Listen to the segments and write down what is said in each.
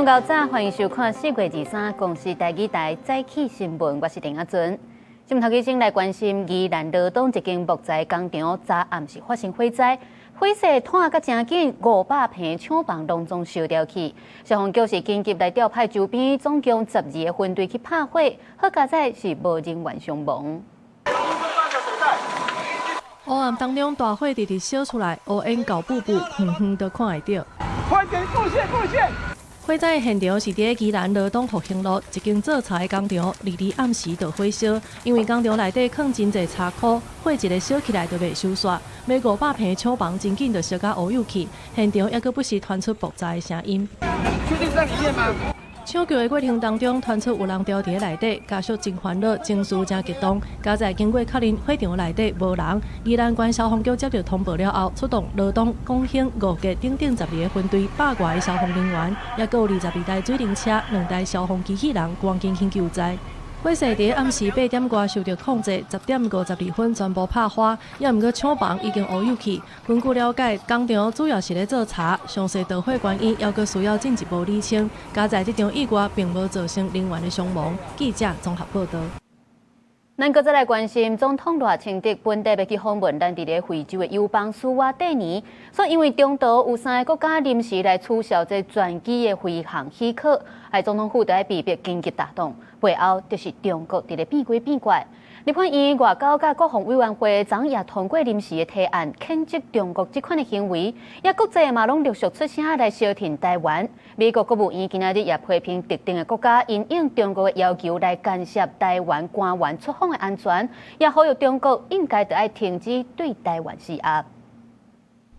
猴早，歡迎收看4月23公視台語台早起新聞，我是鄭阿尊。新聞頭先來關心宜蘭羅東一間木材工廠，昨暗時發生火災，火勢湠甲誠緊，500坪廠房攏總燒掉去。消防局是緊急來調派周邊總共12個分隊去拍火，好佳哉是無人員傷亡。黑暗當中，大火直直燒出來，烏煙厚布布，遠遠都看會著。快點過線過線！火災現場是佇宜蘭羅東復興路一間做柴的工廠，22暗時就火燒，因為工廠內底囥真濟柴箍，火一个燒起來就袂收煞，欲500坪廠房真緊就燒甲烏有去，現場猶閣不時傳出爆炸的聲音。確定在裡面嗎？搶救的過程當中，傳出有人牢佇內底，家屬真煩惱，情緒誠激動。佳哉經過確認，火場內底無人。宜蘭縣消防局接著通報了後，出動羅東、廣興、五結等等12個分隊，百外个消防人員，猶閣有22台水冷車、兩台消防機器人，趕緊去救災。火勢佇暗時8點外受著控制，10點52分全部拍花，猶毋過廠房已經烏有去。根據了解，工廠主要是咧做柴，詳細著火原因猶閣需要進一步釐清。佳哉這場意外並無造成人員的傷亡。記者綜合報導。咱閣再來關心總統賴清德本底欲去訪問咱佇咧非洲的友邦史瓦帝尼，煞因為中途有三个國家臨時來取消這專機的飛航許可，害總統府著愛被迫緊急大動，背後就是中國佇咧變鬼變怪。立法院外交佮國防委員會昨也通過臨時的提案，譴責中國這款的行為，也國際嘛攏陸續出聲來相挺台灣。美國國務院今仔日也批評特定的國家因應中國的要求來干涉台灣官員出訪的安全，也呼籲中國應該著愛停止對台灣施壓。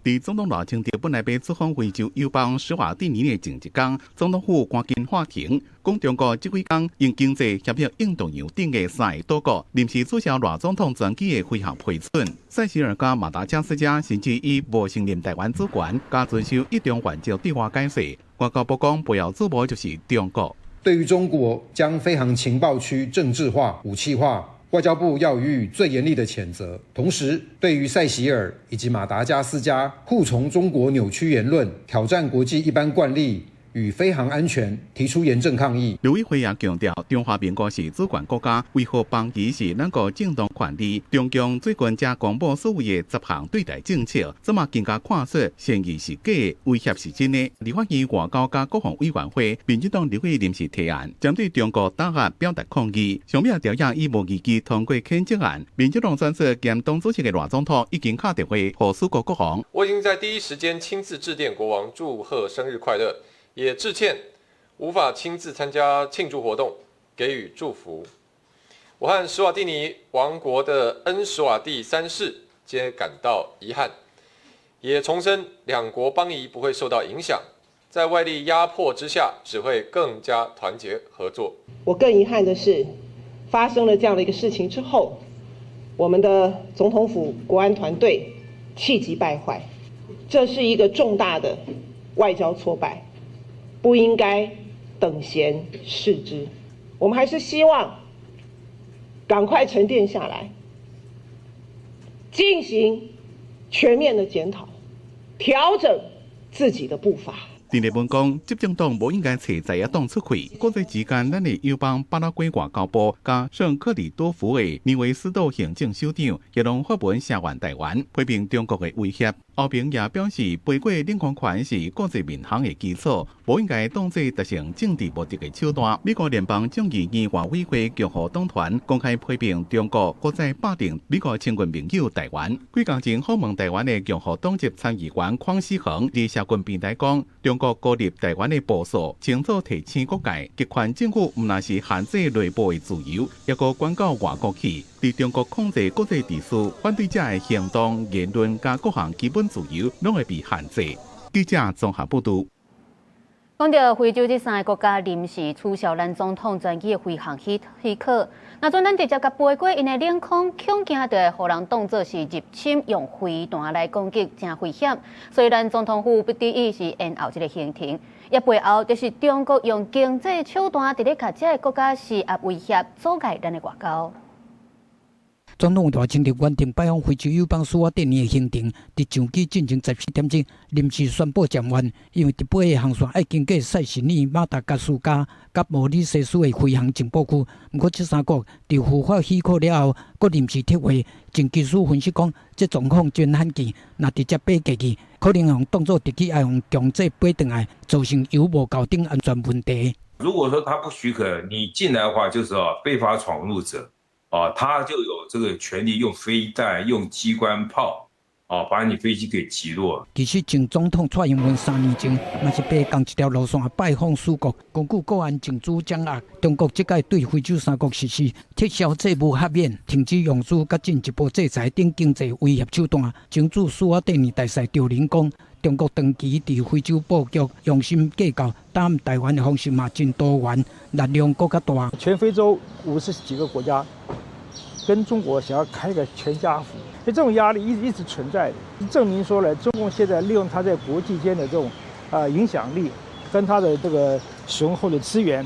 佇總統賴清德本來欲出訪非洲友邦史瓦帝尼的前一工，總統府趕緊喊停，講中國這幾工用經濟脅迫印度洋頂的三个島國臨時取消賴總統專機的飛航批准。塞舌爾佮馬達加斯加甚至以無承認台灣主權，佮遵守一中原則對外解釋。外交部講背後主謀就是中國。對於中國將飛航情報區政治化、武器化，外交部要予以最嚴厲的譴責。同時，對於塞舌爾以及馬達加斯加扈從中國扭曲言論、挑戰國際一般慣例與飛航安全，提出嚴正抗議。陸委會也強調，中華民國是主權國家，維護邦誼是咱國正當權利。中共最近才公布所謂的十項對台政策，這馬更加看出善意是假的，威脅是真的。立法院外交佮國防委員會，民進黨立委臨時提案，針對中國打壓表達抗議。上尾條約以無異議通過譴責案。民進黨專使兼黨主席的賴總統已經敲電話予史國國王。我已經在第一時間親自致電國王，祝賀生日快樂。也致歉，無法親自參加慶祝活動，給予祝福。我和史瓦帝尼王國的恩史瓦帝三世皆感到遺憾，也重申兩國邦誼不會受到影響，在外力壓迫之下，只會更加團結合作。我更遺憾的是，發生了這樣的一個事情之後，我們的總統府國安團隊氣急敗壞，這是一個重大的外交挫敗。不應該等閒視之，我們還是希望趕快沉澱下來，進行全面的檢討，調整自己的步伐。鄭麗文講，執政黨無應該揣在野黨出氣。國際之間，咱的友邦巴拉圭外交部佮聖克里多福的尼維斯島行政首長也攏發文聲援台灣，批評中國的威脅。歐盟也表示，飛過領空權是國際民航的基礎，無應該當作達成政治目的的手段。美國聯邦眾議院外委會共和黨團公開批評中國閣再霸凌美國親近盟友台灣。幾工前訪問台灣的共和黨籍參議員鄺思恆佇社群平台講，中國孤立台灣的部署，清楚提醒各界，極權政府毋但是限制內部的自由，猶閣管到外國去。佇中國控制國際秩序，反對者的行動、言論佮各項基本自由，攏會被限制。記者綜合報導。講著非洲這三个國家臨時取消咱總統專機的飛航許許可，若準咱直接共飛過𪜶的領空，恐驚就會予人當作是入侵，用飛彈來攻擊，誠危險。所以咱總統府不得已是延後這个行程，也背後就是中國用經濟手段佇咧共這个國家施壓威脅，阻礙咱的外交。總統賴清德原定拜訪非洲友邦史瓦帝尼的行程，佇上機進前14點鐘臨時宣布暫緩，因為直飛的航線愛經過塞舌爾、馬達加斯加佮毛里西斯的飛航情報區。毋過這三國佇符合許可了後，閣臨時撤回。前技術分析講，這狀況真罕見，若直接飛過去，可能予當做敵機愛予強制飛轉來，造成油無夠等安全問題。如果說他不許可你進來的話，就是非法闖入者，啊，他就有這個權利用飛彈、用機關炮，啊，把你飛機給擊落。其實，前總統蔡英文3年前嘛是爬仝一條路線拜訪史國，根據國安情資掌握，中國這擺對非洲三國實施撤銷債務豁免、停止融資、佮進一步制裁等經濟威脅手段。前駐史瓦帝尼大使趙林講，中國長期佇非洲布局，用心計較，打台灣的方式嘛真多元，力量閣較大。全非洲50幾個國家跟中國想要開個全家福，所以這種壓力一直存在的，證明說呢，中共現在利用他在國際間的這種影響力，跟他的這個雄厚的資源，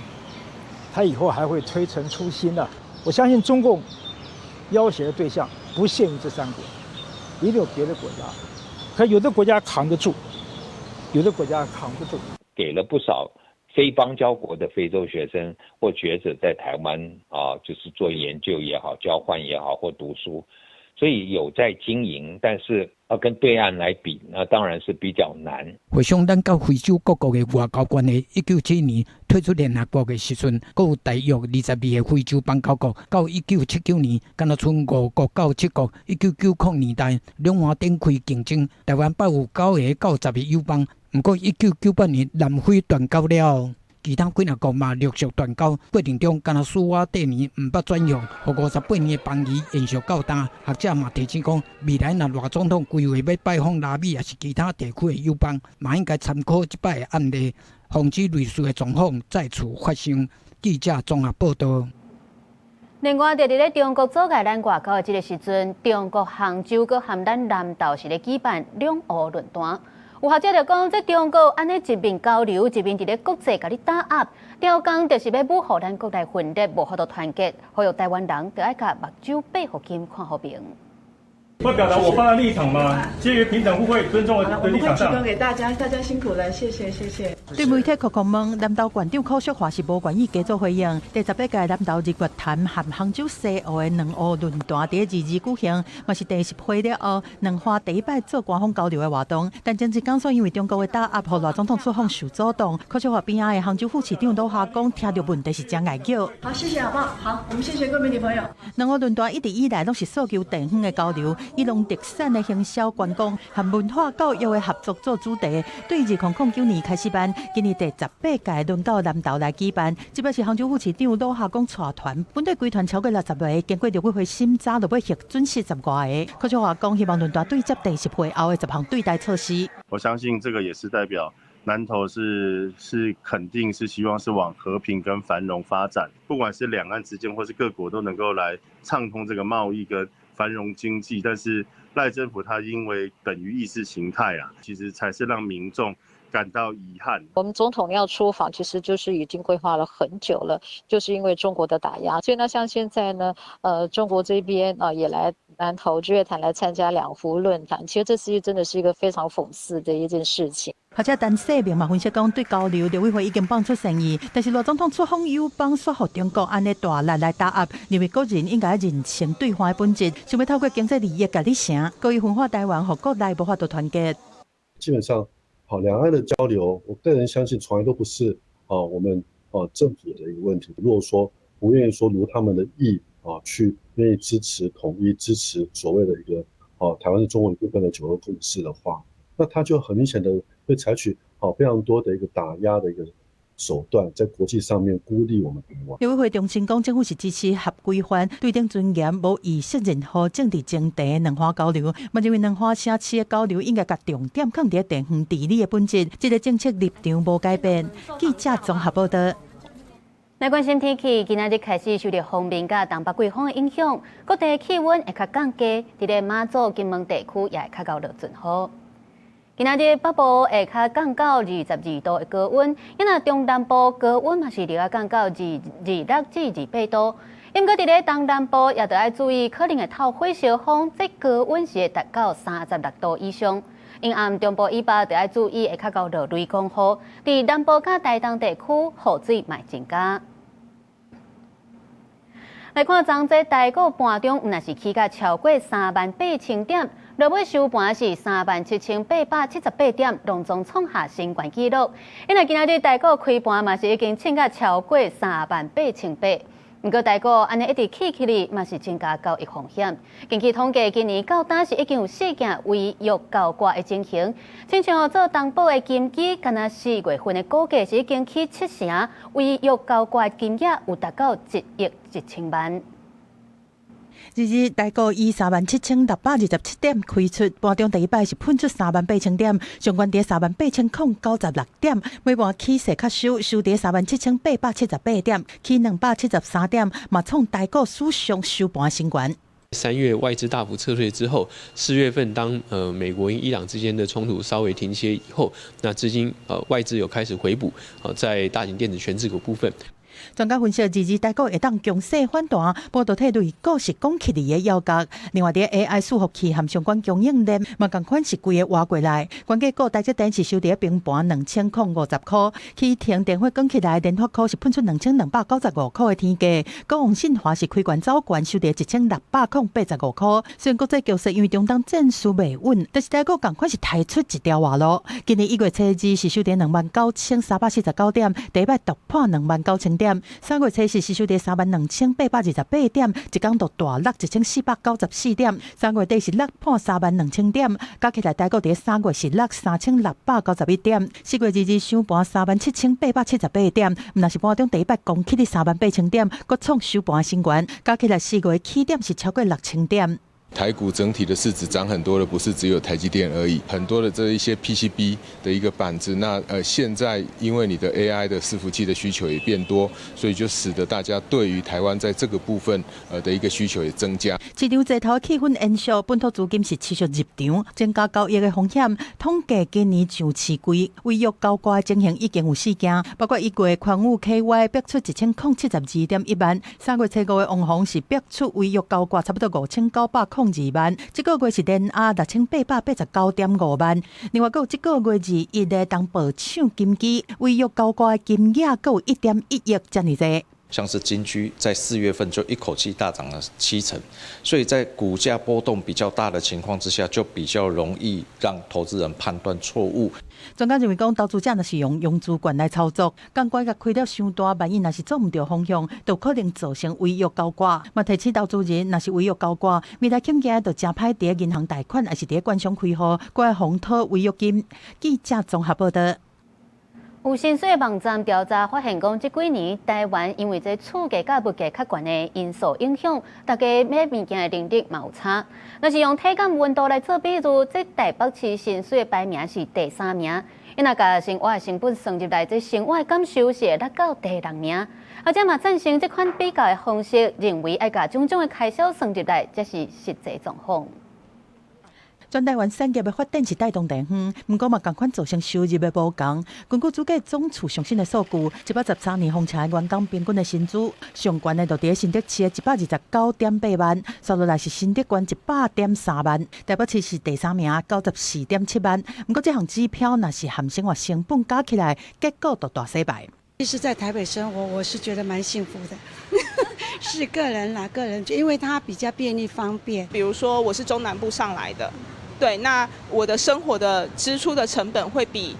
他以後還會推陳出新的。我相信中共要挾的對象不限於這三國，一定有別的國家。可有的國家扛得住，有的國家扛不住。給了不少非邦交國的非洲學生或學者在台灣啊，就是做研究也好、交換也好或讀書，所以有在經營，但是要跟對岸來比，那當然是比較難。回想咱佮非洲各國的外交關係，1971年退出聯合國的時陣，閣有大約22個非洲邦交國。到1979年，敢若賰五國到七國。1990年代，兩岸展開競爭，台灣捌有9個到10個友邦。毋過，1998年南非斷交了後，其他幾若國嘛陸續斷交。過程中，敢若史瓦帝尼毋捌轉讓，予58年的邦誼延續到今。學者嘛提醒講，未來若賴總統規劃欲拜訪拉美抑是其他地區的友邦，嘛應該參考這擺的案例，防止類似的狀況再次發生。記者綜合報道。另外，佇咧中國阻礙咱外交的這个時陣，中國杭州閣和咱南投是咧舉辦兩湖論壇。有學者就講，這中國按呢一面交流，一面佇咧國際共你打壓，刁工就是欲武予咱國內分裂，無法度團結，呼籲台灣人著愛共目睭閉予緊，看予明。會表達我方的立場嗎？基於平等互惠、尊重的立場上。我們會提供給大家，大家辛苦了，謝謝，謝謝。對媒體叩叩問，南投縣長柯淑華是無願意加做回應。第18屆南投日月潭和杭州西湖的兩湖論壇佇二二舉行，嘛是第10回了後，兩岸第一擺做官方交流的活動。但前一工煞因為中國的打壓，予賴總統出訪受阻擋。柯淑華邊仔的杭州副市長魯霞講，聽著問題是誠礙叫。好，謝謝，好不好？好，我們謝謝各位媒體朋友。兩湖論壇一直以來攏是訴求地方的交流。以農特產的行銷觀光和文化教育的合作做主題，對2009年開始辦，今年第18屆輪到南投來舉辦。這擺是杭州副市長魯霞講帶團，本底規團超過60個，經過陸委會審查，就欲核准40外個。柯淑華講，希望論壇對接第10會後的10項對台措施。我相信這個也是代表南投是肯定是希望是往和平跟繁榮發展，不管是兩岸之間或是各國都能夠來暢通這個貿易跟繁榮經濟，但是賴政府他因為等於意識形態啊，其實才是讓民眾感到遺憾。我們總統要出訪，其實就是已經規劃了很久了，就是因為中國的打壓。所以呢，像現在呢，中國這邊啊也來南投日月潭來參加兩湖論壇，其實這次真的是一個非常諷刺的一件事情。學者陳世明嘛分析講，對交流，陸委會已經放出善意，但是賴總統出訪友邦，煞予中國按呢大力來打壓，認為個人應該認清對方的本質，想欲透過經濟利益共你成，故意分化台灣，予國內無法度團結。基本上，好兩岸的交流，我個人相信從來都不是啊，我們啊政府的一個問題。如果說不願意說如他們的意啊，去願意支持統一、支持所謂的一個啊台灣是中國一部分的九二共識的話，那他就很明顯的會採取好非常多的一個打壓的一個手段，在國際上面孤立我們台灣。陸委會重申講，政府是支持合規範、對等尊嚴，無預設任何政治前提兩岸交流。嘛認為兩岸城市的交流應該共重點放佇地方治理的本質，這个政策立場無改變。記者綜合報道。來關心天氣，今仔日開始受著鋒面佮東北季風的影響，各地氣溫會較降低，佇咧馬祖、金門地區也會較𠢕落陣雨。今仔日北部會較降到22度的高溫，因若中南部高溫嘛是著愛降到26至28度。毋過佇咧東南部也著愛注意，可能會透火燒風，這高溫是會達到36度以上。陰暗中部以北著愛注意，會較𠢕落雷公雨。佇南部佮台東地區，雨水嘛會增加。來看昨這台股盤中，毋但是起價超過38,000點，落尾收盤是37,878點，攏總創下新懸紀錄。因為今仔日台股開盤嘛是已經衝甲超過38,800。毋過台股按呢一直起起哩，嘛是增加交易風險。根據統計，今年到今是已經有四件違約交割的情形，親像做擔保的金基，敢若4月份的股價是已經起七成，違約交割的金額有達到1億1千萬。日日台股以37,627點開出，盤中第一擺是噴出38,000點，上懸佇38,096點，尾盤起勢較收，收佇37,878點，起273點，嘛創台股史上收盤新懸。 3月外資大幅撤退之後，4月份當美國跟伊朗之間的衝突稍微停歇以後，那資金外資有開始回補，在大型電子權值股部分。專家分析，二二台股會當強勢反彈，半導體類股是講起來的要角。另外，佇 AI 伺服器和相關供應鏈，嘛仝款是規个活過來。權價股台積電是收佇平盤2050塊，起停電話講起來，聯發科是噴出2295塊的天價，股王信驊是開懸走懸，收佇1685塊。雖然國際局勢因為中東戰事未穩，但是台股仝款是提出一條活路。今年1月初二是收佇29,349點，第一擺突破29,000點。3月初四是收佇32,828點，一工就大落1494點。3月底是落破32,000點，加起來台股佇3月是落3,691點。4月2日收盤37,878點，毋但是盤中第一擺攻起佇38,000點，閣創收盤新懸，加起來4月起點是超過6,000點。台股整體的市值漲很多的，不是只有台積電而已，很多的這一些 PCB 的一個板子，那現在因為你的 AI 的伺服器的需求也變多，所以就使得大家對於台灣在這個部分的一個需求也增加。市場齊頭氣氛延續，本土資金是持續入場，增加交易的風險。統計今年上市櫃違約交割情形已經有四件，包括1月寬宇 KY 逼出1072.1萬，3月初五的旺宏是逼出違約交割差不多5902萬，這個月是聯亞6889.5萬，另外閣有這個月21的東寶廠金基違約交割金額閣有1.1億遮爾濟。像是金居在4月份就一口氣大漲了7成，所以在股價波動比較大的情況之下，就比較容易讓投資人判斷錯誤。專家認為講，投資者若是用融資權來操作，槓桿共開了傷大，萬一若是做毋著方向，就可能造成違約交割。嘛提醒投資人，若是違約交割，未來恐驚就誠歹佇銀行貸款，抑是佇券商開戶，閣愛防討違約金。記者綜合報道。有薪水網站調查發現，講這幾年台灣因為這厝價佮物價較懸的因素影響，大家買物件的能力嘛有差。若是用體感溫度來做比喻，這台北市薪水的排名是第三名。伊若共生活成本算入來，這生活的感受是會落到第六名。而且嘛贊成這款比較的方式，認為愛共種種的開銷算入來，才是實際狀況。全台灣產業的發展是帶動地方，毋過嘛仝款造成收入的無仝。根據主計總處上新的數據，113年風車員工平均的薪資上懸的就佇新竹市的129.8萬，紲落來是新竹縣100.3萬，台北市是第三名，94.7萬。毋過這項指標若是含生活成本加起來，結果就大洗牌。其實，在台北生活，我是覺得蠻幸福的，是個人啦，個人，因為它比較便利方便。比如說，我是中南部上來的。對，那我的生活的支出的成本會比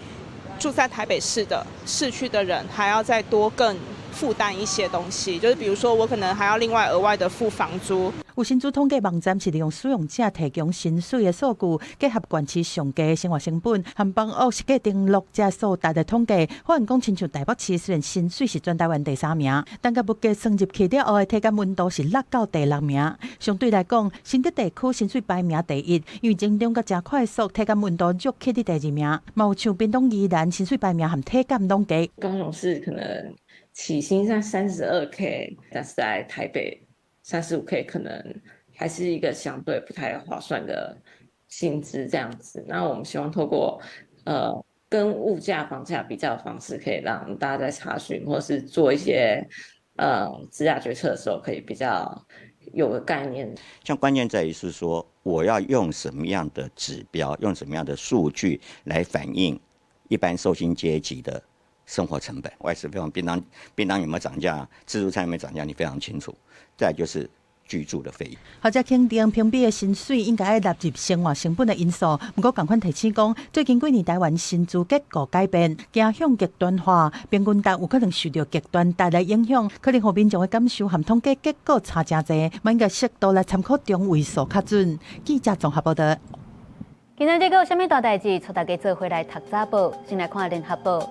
住在台北市的市區的人還要再多更負擔一些東西，就是比如說我可能還要另外額外的付房租。有薪資統計網站是利用使用者提供薪水的數據，結合縣市上低的生活成本和房屋實價登錄這數據的統計，發現講親像台北市雖然薪水是全台灣第三名，但共物價算入去了後的體感溫度是落到第六名。相對來講，新竹地區薪水排名第一，因為增長閣誠快速，體感溫度弱起佇第二名。嘛有像屏東宜蘭薪水排名和體感攏低。高雄市可能起薪在32K，但是在台北35K 可能還是一個相對不太划算的。薪资這樣子。那我們希望透過跟物價、房價比較的方式，可以讓大家在查詢或是做一些職涯決策的時候，可以比較有個概念。像關鍵在於是說，我要用什麼樣的指標，用什麼樣的數據來反映一般受薪階級的生活成本。外食費用、便當有沒有漲價，自助餐有沒有漲價，你非常清楚。再來就是居住的費用。學者肯定評比的薪水應該愛納入生活成本的因素，毋過仝款提醒講，最近幾年台灣薪資結構改變，走向極端化，平均值有可能受著極端值的影響，可能予民眾的感受和統計結果差誠濟，嘛應該適度來參考中位數較準。記者綜合報道。今仔日閣有啥物大代誌？帶大家做伙來讀早報，先來看聯合報。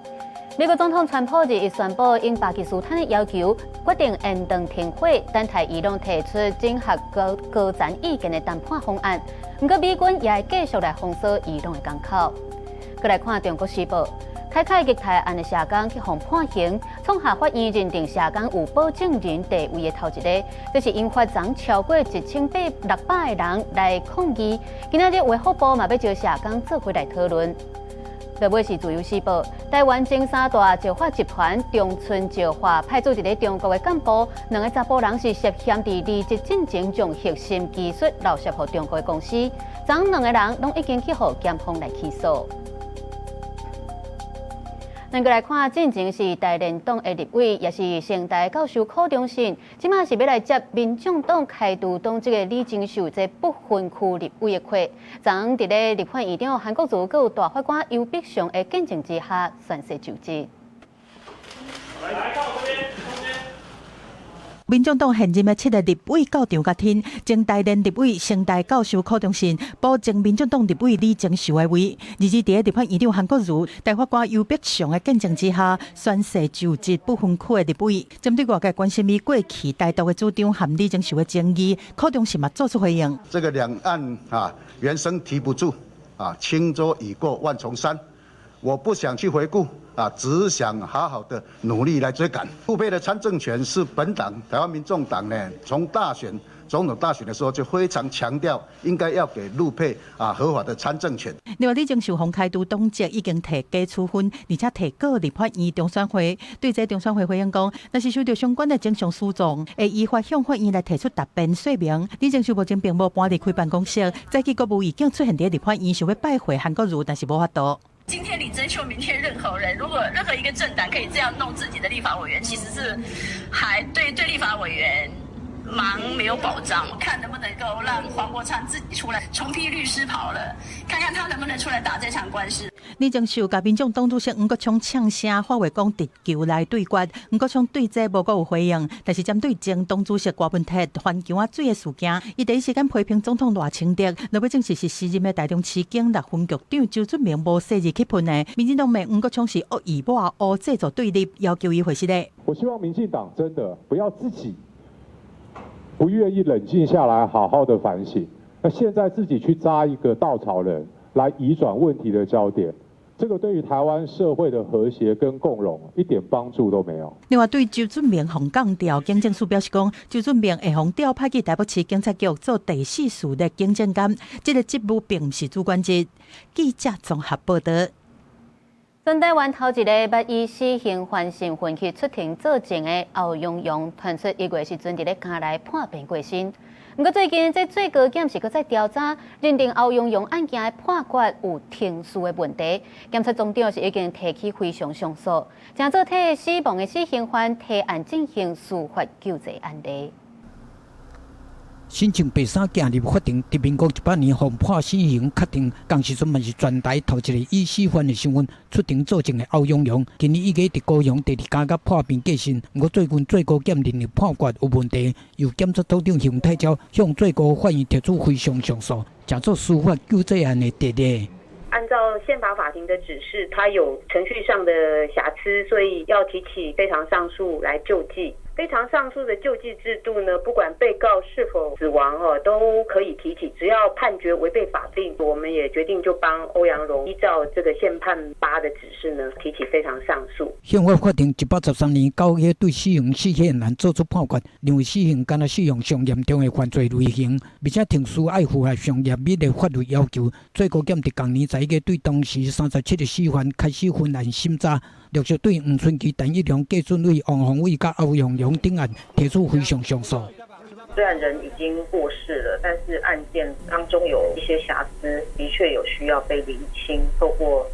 美國總統川普日宣布，應巴基斯坦的要求，決定延長停火，等待伊朗提出整合高高層意見的談判方案。毋過美軍也會繼續來封鎖伊朗的港口。閣來看《中國時報》，凱凱撃台案的社工去予判刑，創下法院認定社工有保證人地位的頭一个，這是引發昨超過1600个人來抗議。今仔日衛福部嘛欲招社工做伙來討論。落尾是自由時報，台灣前三大石化集團長春石化派駐佇咧中國的幹部，兩个查埔人是涉嫌佇離職進前將核心技術漏洩予中國的公司，昨兩个人攏已經去予檢方來起訴。咱閣來看，進前是台聯黨的立委，也是成大教授柯中信，這馬是欲來接民眾黨開除黨籍的李貞秀這不分區立委的缺。昨佇咧立法院長韓國瑜，閣有大法官游碧祥的見證之下，宣誓就職。來，靠這邊，中間。民眾黨現任的七个立委到場佮聽，前台聯立委、成大教授柯中信，補前民眾黨立委李貞秀的位。二日佇咧立法院長韓國瑜、大法官游碧祥的見證之下，宣誓就職不分區的立委。針對外界關心伊過去台獨的主張和李貞秀的爭議，柯中信嘛做出回應。這個兩岸啊，猿聲啼不住啊，輕舟已過萬重山。我不想去回顧啊，只想好好的努力來追趕。陸配的參政權是本黨台灣民眾黨呢，從大選總統大選的時候就非常強調，應該要給陸配啊合法的參政權。另外，李貞秀予開除黨籍已經提假處分，而且提告立法院中選會。對這中選會回應講，若是收著相關的正常訴狀，會依法向法院來提出答辯說明。李貞秀目前並無搬離開辦公室，早起閣無意見出現佇立法院，想欲拜會韓國瑜，但是無法度。今天李貞秀，明天任何人，如果任何一個政黨可以這樣弄自己的立法委員，其實是還對立法委員蠻沒有保障。看能不能夠讓黃國昌自己出來重披律師袍了，看看他能不能出來打這場官司。李貞秀共民眾黨主席黃國昌嗆聲，發話講直球來對決。黃國昌對這無閣有回應，但是針對前黨主席郭文鐵翻牆仔水的事件，伊第一時間批評總統賴清德。落尾證實是時任的台中市警六分局長周俊明無細膩去問的。民進黨罵黃國昌是惡意抹烏製造對立，要求伊回實的。我希望民進黨真的不要自己不願意冷靜下來，好好的反省。那現在自己去扎一個稻草人來移轉問題的焦點，這個對於台灣社會的和諧跟共榮一點幫助都沒有。另外，對周俊明予降調，警政署表示講，周俊明會予調派去台北市警察局做第四署的警政監，這個職務並毋是主管職。記者綜合報道。全台灣頭一個捌以死刑犯身份去出庭作證的歐陽揚，傳出一月時陣佇咧監內破病過身。毋過最近這最高檢是閣再調查，認定歐陽揚案件的判決有程序的問題，檢察總長是已經提起非常上訴，正做替死亡的死刑犯提案進行司法救濟案例。身穿白衫行入法庭，佇民國100年予判死刑確定，仝時陣嘛是全台頭一个以死犯的身份出庭作證的歐陽揚，今年一月佇高雄第二監獄破病過身。毋過最近最高檢認為判決有問題，由檢察總長熊泰昭向最高法院提出非常上訴，成做司法救濟案的特例。按照憲法法庭的指示，他有程序上的瑕疵，所以要提起非常上訴來救濟。非常上訴的救濟制度呢，不管被告是否死亡哦，都可以提起，只要判決違背法定，我們也決定就幫歐陽榮依照這個憲判八的指示呢，提起非常上訴。憲法法庭113年9月對死刑釋憲案做出判決，認為死刑敢若適用上嚴重的犯罪類型，而且程序愛符合上嚴密的法律要求。最高檢佇仝年11月對當時37個死犯開始分案審查，陸續對黃春琪、陳一良、郭俊偉、王鴻偉佮歐陽榮等案提出非常上訴。雖然人已經過世了，但是案件當中有一些瑕疵，的確有需要被釐清。透過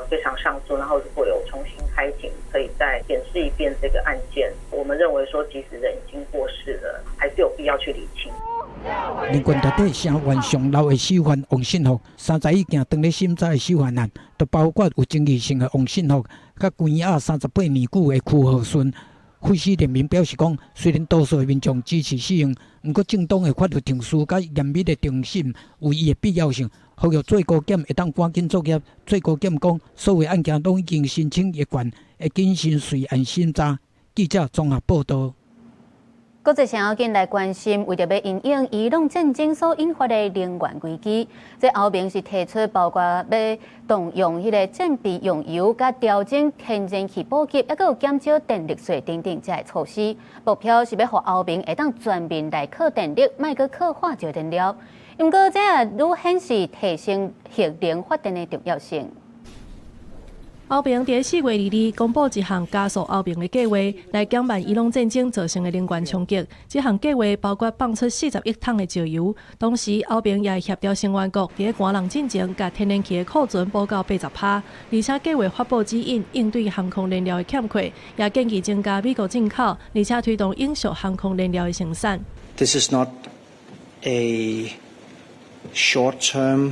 非常上訴，然後如果有重新開庭，可以再檢視一遍這個案件。我們認為說，即使人已經過世了，還是有必要去釐清。人權團體聲援上老的死犯王信福，31件當咧審查的死犯案，都包括有爭議性的王信福，佮關押38年久的邱浩順。廢死聯盟表示講，雖然多數的民眾支持死刑，毋過正當的法律程序佮嚴密的偵審有伊的必要性。呼籲最高檢會當趕緊作業。最高檢講，所有案件攏已經申請越權，會謹慎隨案審查。記者綜合報道。國際上要緊來關心，為著欲因應伊朗戰爭所引發的能源危機，這歐盟是提出包括欲動用彼个戰備用油、佮調整天然氣補給，猶閣有減少電力稅等等這个措施。目標是欲予歐盟會當全面來靠電力，莫閣靠化石燃料。毋過這也愈顯示提升核能發電的重要性。歐盟佇4月22公布一項加速歐盟的計劃，來減慢伊朗戰爭造成的能源衝擊。這項計劃包括放出40億桶的石油，同時歐盟也會協調成員國佇寒冷進前，共天然氣的庫存補到80%。而且計劃發布指引，應對航空燃料的欠缺，也建議增加美國進口，而且推動永續航空燃料的生產。 This is not a short-term,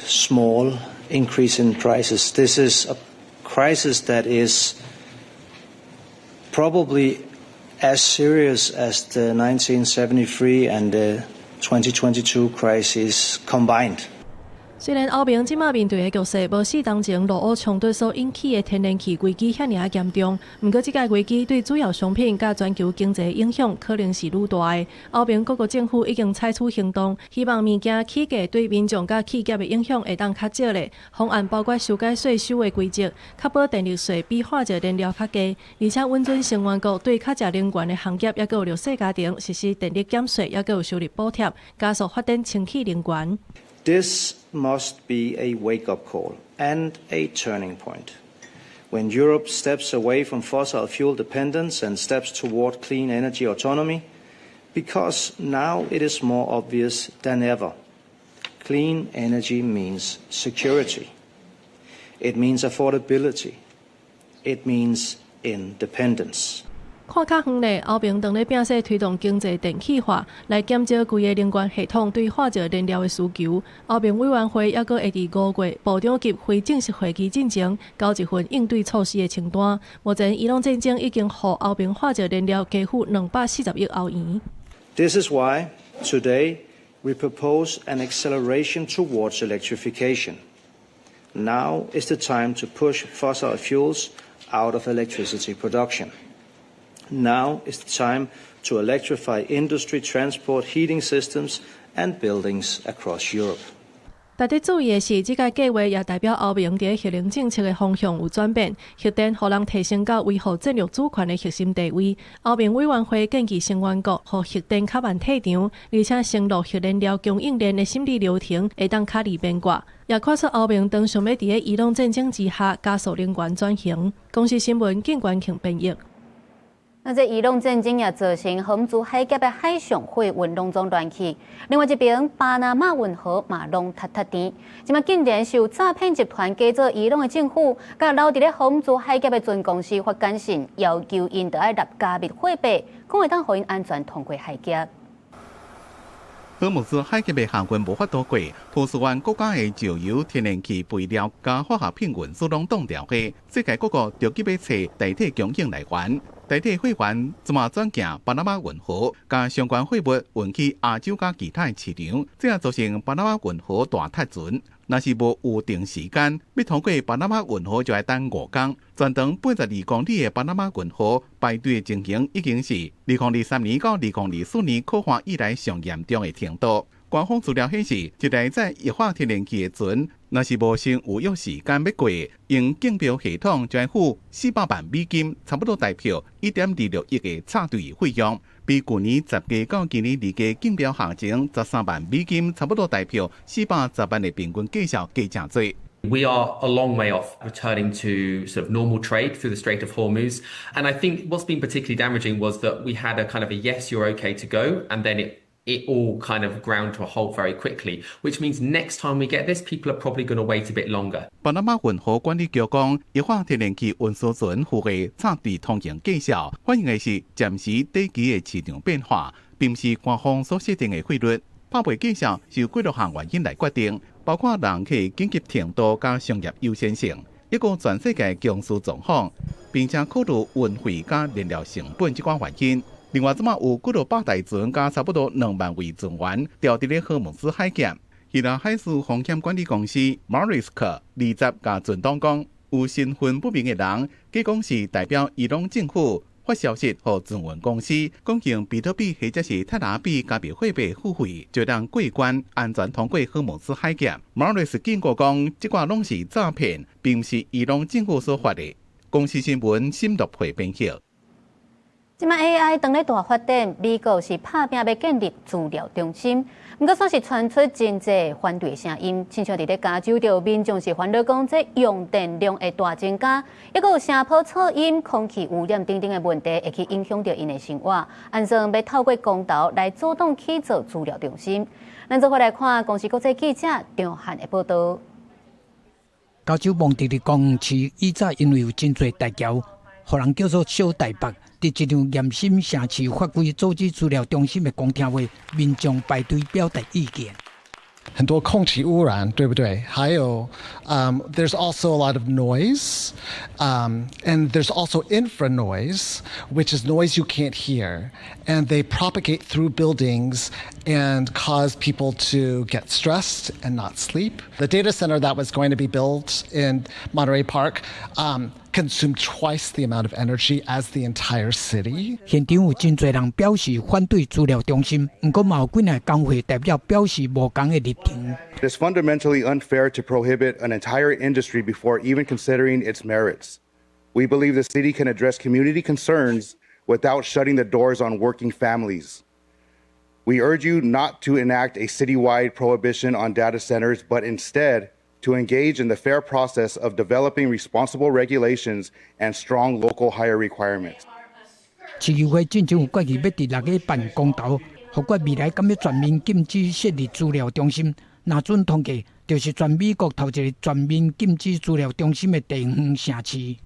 small increase in prices. This is a crisis that is probably as serious as the 1973 and the 2022 crises combined. 雖然歐盟這馬面對的局勢無4冬前俄烏衝突所引起的天然氣危機遐爾仔嚴重，毋過這個危機對主要商品佮全球經濟影響可能是愈大的。歐盟各國政府已經採取行動，希望物件起價對民眾佮企業的影響會當較少咧。方案包括修改稅收的規則，確保電力稅比化石燃料較低，而且允准成員國對較食能源的行業，猶閣有弱勢家庭實施電力減稅，猶閣有收入補貼，加速發展清潔能源。 This must be a wake-up call and a turning point. When Europe steps away from fossil fuel dependence and steps toward clean energy autonomy, because now it is more obvious than ever. Clean energy means security. It means affordability. It means independence. 看較遠咧，歐盟當咧摒勢推動經濟電氣化，來減少規个能源系統對化石燃料的需求。歐盟委員會猶閣會佇5月部長級非正式會議進前，交一份應對措施的清單。目前，伊朗戰爭已經予歐盟化石燃料加負240億歐元。 This is why today we propose an acceleration towards electrification. Now is the time to push fossil fuels out of electricity production. Now is the time to electrify industry, transport, heating systems and buildings across Europe. 值得注意的是，這個計劃也代表歐盟佇核能政策的方向有轉變，核電予人提升到維護戰略主權的核心地位。歐盟委員會建議成員國，予核電較慢退場，而且承諾核燃料供應鏈的審理流程會當較易變卦。也看出歐盟當想欲佇咧伊朗戰爭之下加速能源轉型。公視新聞靳關慶編譯。那這伊朗戰爭也造成荷姆茲海峽的海上貨運攏總亂去。另外一邊，巴拿馬運河嘛攏窒窒甜。這馬竟然是有詐騙集團假做伊朗的政府，共留佇咧荷姆茲海峽的船公司發簡訊，要求𪜶著愛納加密貨幣，講會當予𪜶安全通過海峽。荷姆茲海峽的航運無法度過，波斯灣國家的石油、天然氣、肥料佮化學品運輸攏擋牢後，世界各國著急欲揣代替供應來源。代替貨源這馬轉行巴拿馬運河，共相關貨物運去亞洲佮其他的市場，這也造成巴拿馬運河大窒船。若是無預定時間，欲通過巴拿馬運河就愛等5工。全長82公里的巴拿馬運河排隊的情形，已經是2023年到2024年洘旱以來上嚴重的程度。官方資料顯示，一台載液化天然氣的船，若是無先預約時間欲過，用競標系統就愛付400萬美金，差不多台票1.26億的插隊費用，比舊年10價到今年2價競標行情13萬美金，差不多台票410萬的平均價數加誠濟。 We are a long way off returning to sort of normal trade through the Strait of Hormuz. And I think what's been particularly damaging was that we had a kind of a yes, you're okay to go, and then it all kind of ground to a halt very quickly, which means next time we get this, people are probably going to wait a bit longer. 巴拿馬運河管理局講，液化天然氣運輸船付的插隊通行價數，反映的是暫時短期的市場變化，並毋是官方所設定的費率。拍賣價數是由幾多項原因來決定，包括人客緊急程度佮商業優先性，以及全世界供需狀況，並且考慮運費佮燃料成本這寡原因。另外，這馬有幾落百台船佮差不多2萬位船員牢佇咧荷姆茲海峽。希臘海事風險管理公司 Maersk 二十共船東講，有身份不明的人，假講是代表伊朗政府發消息予船運公司，講用比特幣或者是泰達幣加密貨幣付費，就通過關安全通過荷姆茲海峽。Maersk 警告講，這寡攏是詐騙，並毋是伊朗政府所發的。公視新聞沈樂培編譯。這擺 AI 當咧大發展，美國是拍拚欲建立資料中心，毋過煞是傳出真濟反對聲音，親像佇咧加州就有民眾是煩惱講，這用電量會大增加，抑閣有聲波噪音、空氣污染等等的問題，會去影響著𪜶的生活。按算欲透過公投來阻擋起造資料中心。咱做伙來看公視國際記者張漢的報道。加州蒙特利公園市以早因為有真濟大橋，予人叫做小台北。佇一場嚴審城市法規阻止資料中心的公聽會，民眾排隊表達意見。很多空氣污染，對不對？還有，there's also a lot of noise, and there's also infra noise, which is noise you can't hear, and they propagate through buildings and cause people to get stressed and not sleep. The data center that was going to be built in Monterey Park, consumed twice the amount of energy as the entire city. 現場有真濟人表示反對資料中心，毋過嘛有幾个工會代表表示無仝的立場。 It is fundamentally unfair to prohibit an entire industry before even considering its merits. We believe the city can address community concerns without shutting the doors on working families. We urge you not to enact a citywide prohibition on data centers, but instead to engage in the fair process of developing responsible regulations and strong local hire requirements. 市議會進前有決議欲佇6月辦公投，予決未來敢欲全面禁止設立資料中心。若准通過，就是全美國頭一个全面禁止資料中心的地方城市。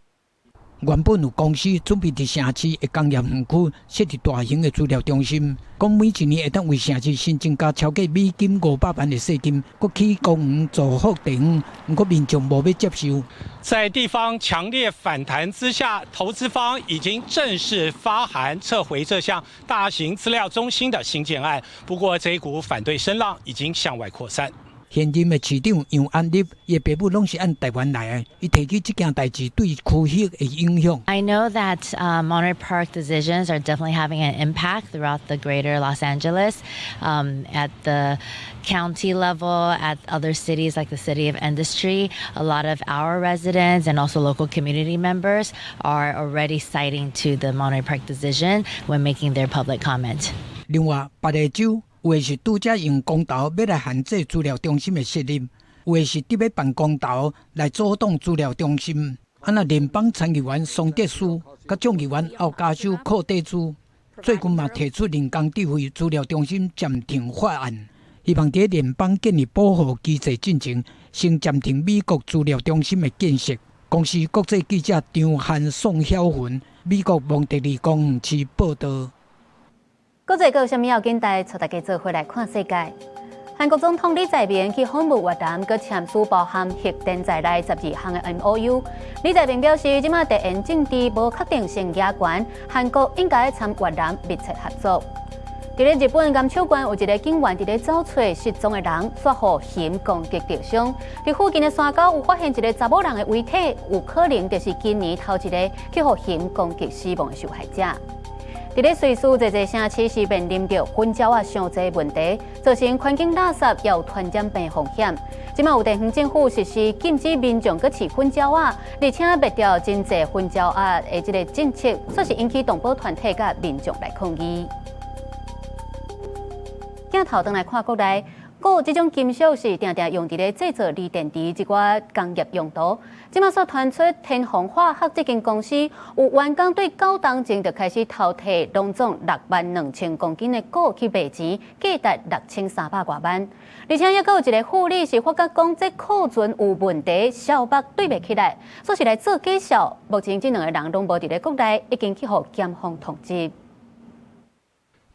原本有公司準備佇城市的工業園區設立大型的資料中心，講每一年會當為城市新增加超過美金500萬的稅金，閣起公園造福地方，毋過民眾無欲接受。在地方強烈反彈之下，投資方已經正式發函撤回這項大型資料中心的興建案。不過，這一股反對聲浪已經向外擴散。現任的市長楊安立，伊的爸母攏是按台灣來的，伊提起這件代誌對區域的影響。 I know that Monterey Park decisions are definitely having an impact throughout the greater Los Angeles, at the county level, at other cities like the City of Industry. A lot of our residents and also local community members are already citing to the Monterey Park decision when making their public comment. 另外，別个州有的是拄才用公投欲來限制資料中心的設立，有的是佇欲辦公投來阻擋資料中心。啊，若聯邦參議員桑德斯、佮眾議員奧加修寇蒂茲最近嘛提出人工智慧資料中心暫停法案，希望佇聯邦建立保護機制進前，先暫停美國資料中心的建設。公視國際記者張漢宋曉雲，美國蒙特利公園市報道。國際閣有啥物要緊帶帶大家做伙來看世界。韓國總統李在明去訪問越南，閣簽署包含核電在內12項的 MOU。李在明表示，這馬地緣政治無確定性加懸，韓國應該參越南密切合作。佇咧日本岩手縣有一个警員佇咧走揣失蹤的人，煞予熊攻擊著傷。佇附近的山溝有發現一个查某人的遺體，有可能就是今年頭一个去予熊攻擊死亡的受害者。佇咧瑞士，濟濟城市是面臨著糞鳥仔傷濟問題，造成環境垃圾也有傳染病風險。這馬有地方政府實施禁止民眾閣飼糞鳥仔，而且滅掉真濟糞鳥仔的這个政策，煞是引起動保團體佮民眾來抗議。鏡頭轉來看國內，鉬這種金屬是定定用佇咧製造鋰電池這寡工業用途。這馬煞傳出天虹化學這間公司有員工對9冬前就開始偷提攏總6萬2千公斤的鉬去賣錢，價值6300外萬。而且猶閣有一個婦女是發覺講這庫存有問題，消目對袂起來，煞是來做假數。目前這兩個人攏無佇咧國內，已經去予檢方通緝。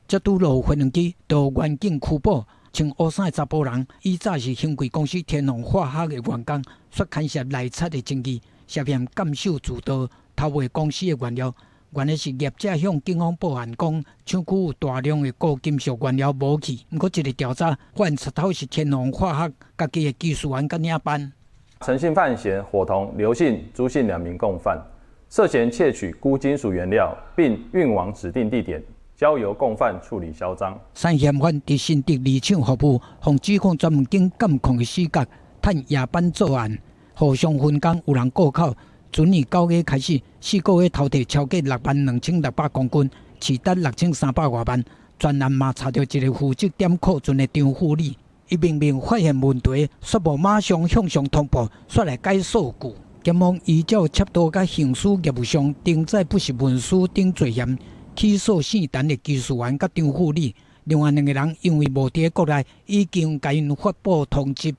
這拄落飛輪機到原境拘捕，穿烏衫的查埔人，以早是興貴公司天虹化學的員工，煞牽涉內賊的爭議，涉嫌監守自盜、偷賣公司的原料。原來是業者向警方報案講，廠區有大量的鉬金屬原料無去。毋過這个調查發現，賊頭是天虹化學家己的技術員佮領班。陳姓范閒夥同劉姓、朱姓兩名共犯，涉嫌竊取鈷金屬原料，並運往指定地點，交由共犯處理銷贓。三嫌犯佇新竹二廠服務，予指控專門經監控的死角，趁夜班作案，互相分工，有人顧口。去年9月開始，4個月偷提超過6萬2600公斤，市值6300外萬。全案嘛查著一个負責點庫存的張婦女，伊明明發現問題，煞無馬上向上通報，煞來改數據。檢方依照竊盜佮刑事業務上登載不實文書等罪嫌，起訴姓陳的技術員佮張婦女。另外兩个人因為無佇國內，已經共𪜶發布通緝。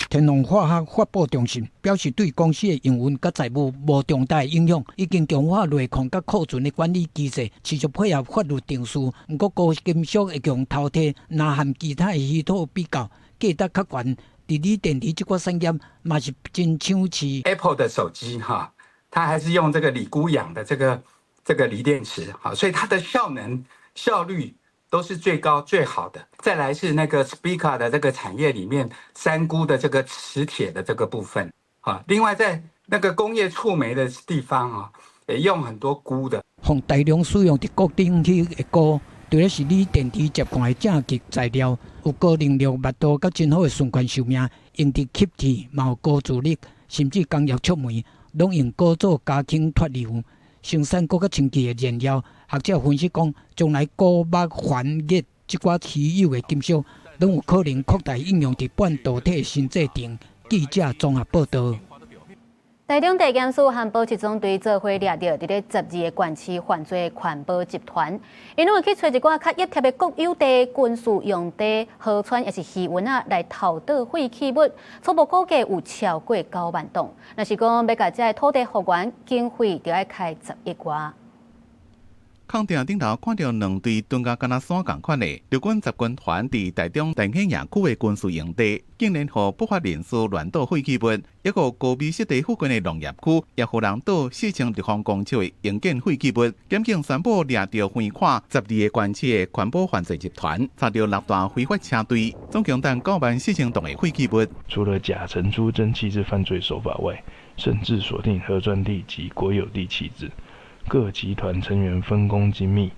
天虹化學發布中心表示，對公司的營運佮財務無重大影響，已經強化內控佮庫存的管理機制，持續配合法律程序。毋過，鉬金屬會共偷提，若和其他的稀土比較，價值較懸。佇鋰電池這寡產業嘛是真搶市。 Apple 的手機哈，它還是用這個鋰鈷氧的這個鋰電池，哈，所以它的效能效率都是最高最好的。再來是那個 speaker 的這個產業裡面，三鈷的這個磁鐵的這個部分，啊，另外在那個工業觸媒的地方啊，也用很多鈷的。予大量使用佇各領域的鉬，除了是鋰電池接線的正極材料，有高能量密度佮真好的循環壽命，用佇吸鐵嘛有高阻力，甚至工業觸媒，攏用鉬做加氫脫硫，生產閣較清潔的燃料。學者分析講，將來鉬、鉬、釩、鎳這寡稀有的金屬，攏有可能擴大應用佇半導體新製程。記者綜合報導。台中地檢署和保七總隊做伙掠著佇咧12个縣市犯罪環保集團，𪜶攏會去揣一寡較易貼的國有地、軍事用地、河川抑是魚塭仔來偷倒廢棄物，初步估計有超過9萬噸。若是講欲共這个土地復原，經費著愛開10億外。空鼎頂頭看著兩隊蹲甲敢若山仝款的陸軍十軍團佇台中大興野區的軍事營地，竟然予不法人士亂倒廢棄物，一個高美濕地附近的農業區，也予人倒4600立方公尺的營建廢棄物。檢警宣布掠著橫跨12個縣市的環保犯罪集團，查著六大非法車隊，總共等9萬4千噸的廢棄物。除了假承租爭棄置犯罪手法外，甚至鎖定河川地及國有地棄置。各集團成員分工精密，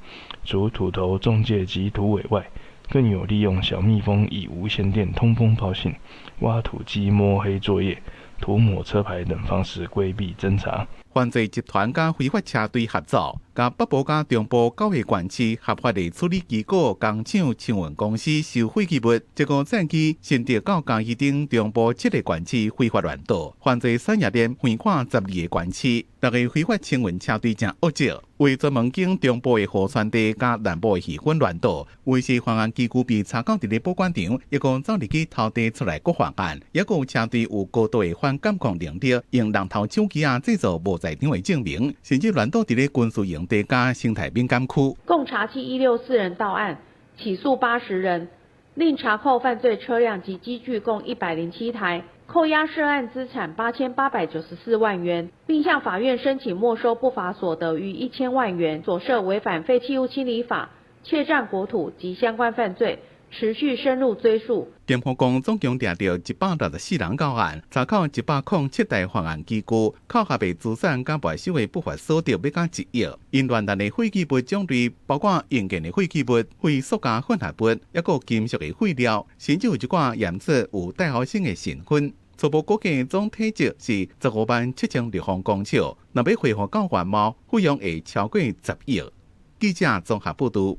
除土頭中介及土匪外，更有利用小蜜蜂以無線電通風報信、挖土機摸黑作業、塗抹車牌等方式規避偵查。犯罪集團佮非法車隊合作，共北部佮中部九個縣市合法的處理機構、工廠、清運公司收廢棄物，這個戰機新竹到嘉義等中部七个縣市非法亂倒，犯罪產業鏈橫跨12個縣市，六个非法清運車隊誠惡質，為專門經中部的河川地佮南部的漁塭亂倒，為是犯案機具被查到佇咧保管場，抑閣走入去偷提出來閣犯案，抑閣有車隊有高度的反監控能力，用人頭手機仔製造無在場的證明，甚至亂倒佇咧軍事營地佮生態敏感區。共查緝164人到案，起訴80人，另查扣犯罪車輛及機具共107台，扣押涉案資產8894萬元，並向法院申請沒收不法所得逾1000萬元，所涉違反廢棄物清理法、窃占国土及相關犯罪，持續深入追溯。檢方講總共掠著164人到案，查扣107台犯案機具，扣合的資產佮沒收的不法所得欲到1億。𪜶亂彈的廢棄物種類包括硬件的廢棄物、非塑膠混合物，抑閣金屬的廢料，甚至有一寡驗出有戴喉砷的成分。初步估計總體積是15萬7千立方公尺，若欲恢復到原貌，費用會超過10億。記者綜合報導。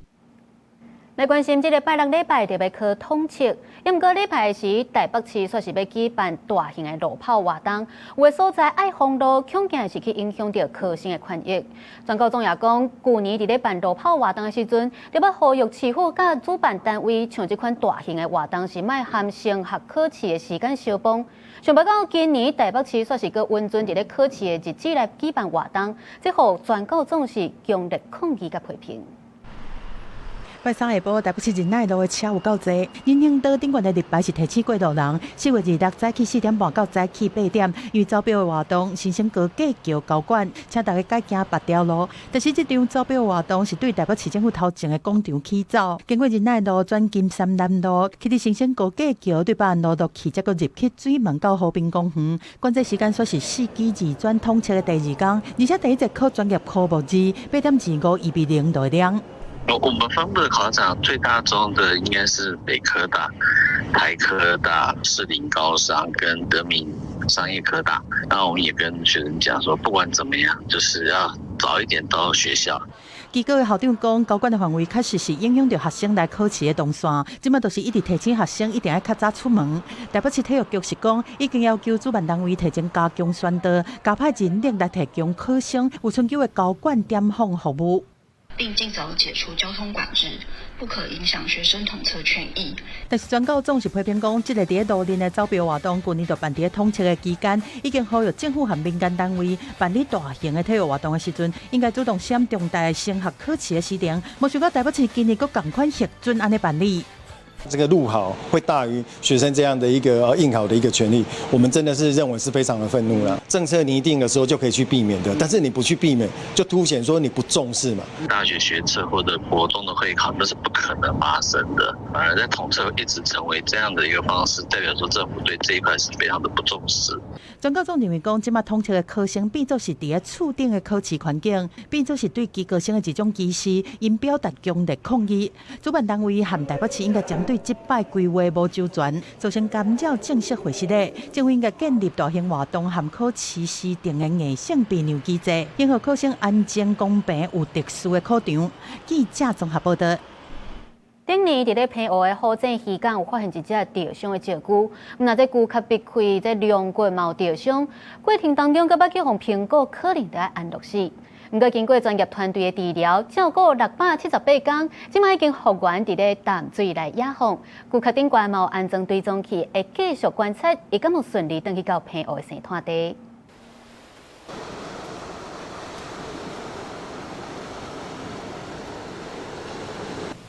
來關心這个拜六禮拜特別考統測，毋過禮拜時台北市煞是欲舉辦大型的路跑活動，有的所在愛封路，恐驚是去影響著考生的權益。全教總也講，舊年佇咧辦路跑活動的時陣，特別呼籲市府佮主辦單位，像這款大型的活動是莫和升學考試的時間相碰。想欲到今年台北市煞是閣允准佇咧考試的日子來舉辦活動，這予全教總是強烈抗議佮批評。拜三下晡，台北市仁愛路的車有夠濟，人行道頂懸的立牌是提醒過路人。4月26早起4點半到早起8點，因為走表的活動，新生高架橋交管，請大家改行別條路。但是這場走表活動是對台北市政府頭前的廣場起走，經過仁愛路轉金山南路，去佇新生高架橋對北安路落去，才閣入去水門到和平公園。管制時間煞是四機二轉統測的第二工，而且第一節考專業科目二8.25預備零度量。我們分布的考場最大宗的應該是北科大、台科大、士林高商跟德明商業科大。那我們也跟學生講說，不管怎麼樣，就是要早一點到學校。機構的校長講，交管的範圍確實是影響著學生來考試的動線，這馬就是一直提醒學生一定愛較早出門。台北市體育局是講，已經要求主辦單位提前加強宣導，加派人力來提供考生有春秋的交管點放服務。並盡早解除交通管制，不可影響學生統測權益。但是全教總是批評講，這个佇咧路面的走標活動，舊年就辦佇咧統測的期間，已經呼籲政府和民間單位辦理大型的體育活動的時陣，應該主動閃重大的升學考試的時程。無想到台北市今年閣仝款核准按呢辦理。這個路考會大於學生這樣的一個應考的一個權利，我們真的是認為是非常的憤怒了。政策擬定的時候就可以去避免的，但是你不去避免，就凸顯說你不重視嘛。大學學測或者國中的會考，那是不可能發生的。反而在統測一直成為這樣的一個方式，代表說政府對這一塊是非常的不重視。全教總認為講，這馬統測的考生變做是佇咧次等的考試環境，變做是對基高生的一種歧視，𪜶表達強烈抗議。主辦單位和台北市應該針對這擺規劃無周全，造成干擾正式會議的，政府應該建立大型活動和考試時定的硬性避讓機制，應予考生安靜、公平、有秩序的考場。記者綜合報導。頂年佇咧澎湖的虎井漁港有發現一隻著傷的石龜，毋但這龜殼裂開，這龍骨嘛有著傷，過程當中閣捌去予評估可能著愛安樂死。毋過經過專業團隊的治療，照顧678工，這馬已經復原，佇咧淡水來野放。龜殼頂懸嘛有安裝追蹤器，會繼續觀察，伊敢有順利轉去到澎湖的生態地。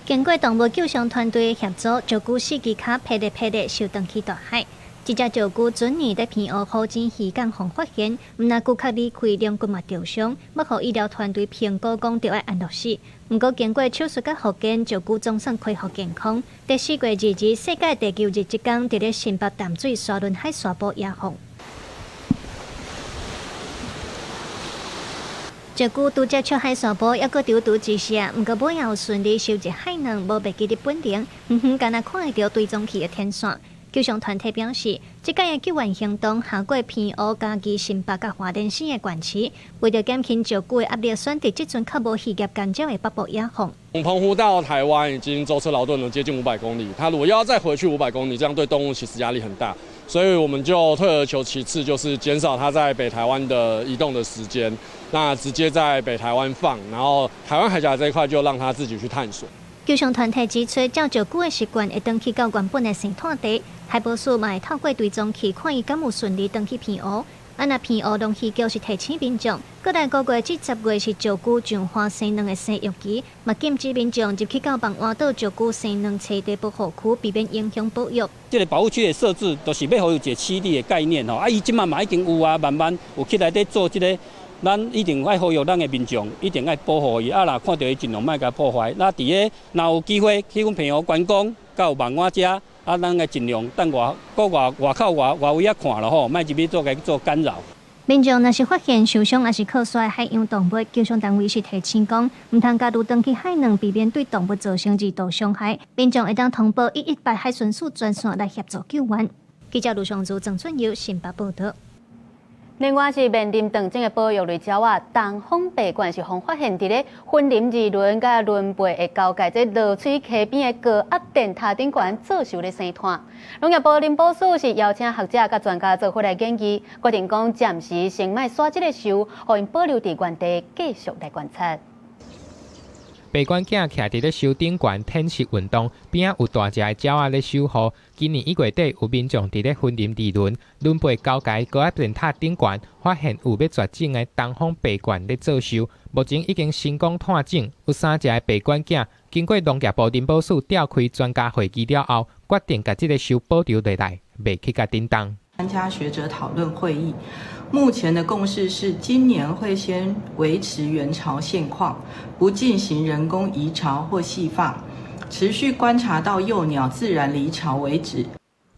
經過動物救傷團隊的協助，石龜四支跤霹靂霹靂受轉去大海。這隻石龜準年佇澎湖虎井漁港予發現，毋但龜殼裂開，龍骨嘛著傷，欲予醫療團隊評估講著愛安樂死。毋過經過手術佮復健，石龜總算恢復健康。佇4月22日世界地球日這工，佇咧新北淡水沙崙海沙埔野放。石龜拄接觸海沙埔，猶閣躊躇之下，毋過尾仔有順利收集海卵，無袂記得本能，遠遠敢若看會著追蹤器的天線。救傷團體表示，這擺的救援行動涵蓋澎湖、嘉義、新北佮花蓮省的縣市，為著減輕石龜的壓力，選擇這陣較無漁業干擾的北部野放。從澎湖到台灣已經舟車勞頓了接近500公里，他如果要再回去500公里，這樣對動物其實壓力很大，所以我們就退而求其次，就是減少它在北台灣的移動的時間，那直接在北台灣放，然後台灣海峽這一塊就讓它自己去探索。救傷團體指出，照石龜的習慣會轉去到原本的生態地，海保署嘛會透過追蹤器看伊敢有順利轉去澎湖。啊，若澎湖農漁局是提醒民眾，過來5月至10月是石龜上花生卵的生育期，嘛禁止民眾入去到萬華島石龜生卵棲地保護區，避免影響保育。這个保護區的設置，就是欲予伊有一個棲地的概念吼。啊，伊這馬嘛已經有啊，慢慢有起來佇做這个咱一定愛呼籲咱的民眾，一定愛保護伊。啊，若看著伊盡量莫共破壞。那佇咧若有機會去阮澎湖觀光，佮有望我遮，啊，咱愛盡量等外國外外口外外圍仔看啦吼，莫入去做共做干擾。民眾若是發現受傷抑是靠摔海洋動物，救傷單位是提醒講，毋通共魚轉去海卵，避免對動物造成二度傷害。民眾會當通報118海巡署專線來協助救援。記者盧尚祖、鄭俊友新北報道。另外是面臨斷種的保育類鳥仔，東方白鸛是予發現佇咧雲林二崙佮崙背的交界，這濁水溪邊的高壓電塔頂懸做岫咧生湠。農業部林保署是邀請學者佮專家做伙來研究，決定講暫時先莫徙這个岫，予𪜶保留佇原地繼續來觀察。白鸛仔徛佇咧岫頂懸舔食運動，邊仔有大隻的鳥仔咧守護。今年1月底，有民眾佇咧雲林二崙崙背交界高壓電塔頂懸，發現有欲絕種的東方白鸛咧做岫。目前已經成功湠種，有三隻的白鸛仔。經過農業部林保署召開專家會議了後，決定共這个岫保留落來，袂去共震動。專家學者討論會議，目前的共識是今年會先維持原巢現況，不進行人工移巢或繫放，持續觀察到幼鳥自然離巢為止。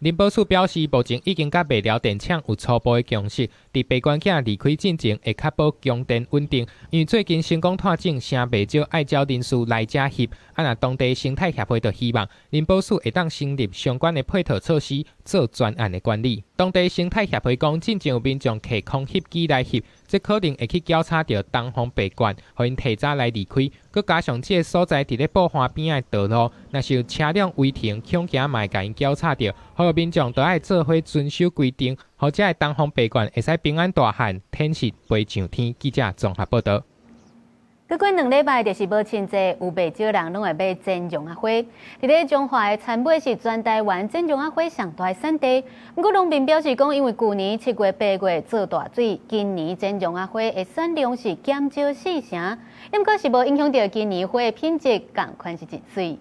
林保署表示，目前已經佮麥寮電廠有初步的共識，佇白鸛仔離開進前會確保供電穩定。因為最近成功湠種，誠袂少愛鳥人士來遮翕，啊若當地生態協會就希望林保署會當成立相關的配套措施，做專案的管理。當地生態協會講，進前有民眾提空翕機來翕，這可能會去攪吵著東方白鸛，予𪜶提早來離開。閣加上這个所在佇咧布花邊仔的道路，若是有車輛違停，恐驚嘛會共𪜶攪吵著。呼籲民眾都愛做伙遵守規定，予遮的東方白鸛會使平安大漢，舔食飛上天。記者綜合報道。閣過2禮拜就是母親節，有袂少人攏會買剪絨仔花。佇咧彰化的田尾是全台灣剪絨仔花上大的產地。毋過農民表示講，因為舊年7月8月做大水，今年剪絨仔花的產量是減少四成，毋過是無影響著今年花的品質，仝款是真媠。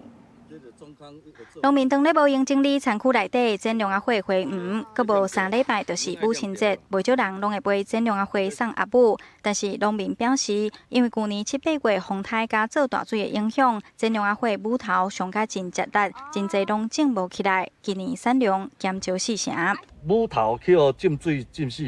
農民當咧無閒整理田區內底剪絨仔花花園，閣無3禮拜就是母親節，袂少人攏會買剪絨仔花送阿母。但是農民表示，因為舊年七八月風颱佮做大水的影響，剪絨仔花母頭傷甲真吃力，真濟攏種無起來。今年產量減少四成。母頭去予浸水浸死，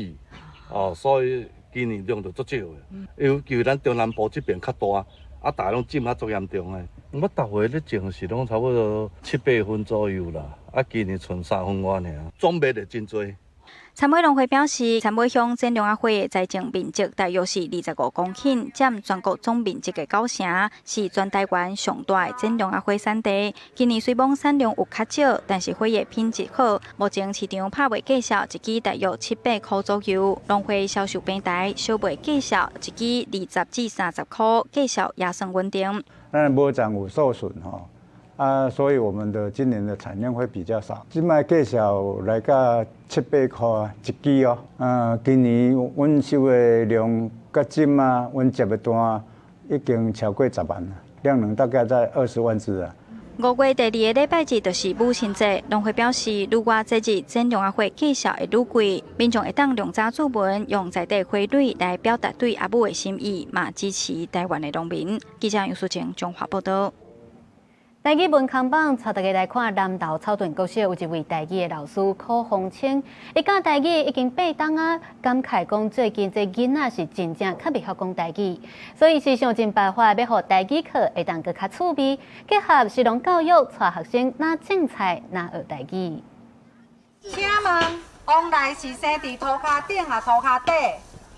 哦，所以今年量就足少的。尤其咱中南部這邊較大，啊，逐家攏浸較足嚴重的。我逐回咧種是攏差不多七八分左右啦，啊，今年賰3分外爾，總賣就真濟。田尾農會表示，田尾鄉剪絨仔花的栽種面積大約是25公頃，佔全國總面積的九成，是全台灣上大的剪絨仔花產地。今年雖罔產量有較少，但是花的品質好。目前市場拍賣價數一支大約七百箍左右，農會銷售平台小賣價數一支20至30箍，價數也算穩定。咱母欉有受損吼，啊，所以我們的今年的產量會比較少。這擺價數來到七八箍一支哦。今年阮收的量佮這馬，阮接的單已經超過10萬，量能大概在20萬支啊。5月第二个禮拜日就是母親節，農會表示，愈倚節日剪絨仔花價數會愈貴，民眾會當量早注文，用在地花蕊來表達對阿母的心意，嘛支持台灣的農民。記者楊淑晴彰化報道。台語文康榜，帶大家來看南投草屯國小有一位台語的老師柯鳳清，伊教台語已經八冬啊，感慨講最近這囡仔是真正較袂曉講台語，所以是想盡辦法欲予台語課會當閣較趣味，結合食農教育，帶學生若種菜若學台語。請問，王來是生佇塗跤頂抑塗跤底？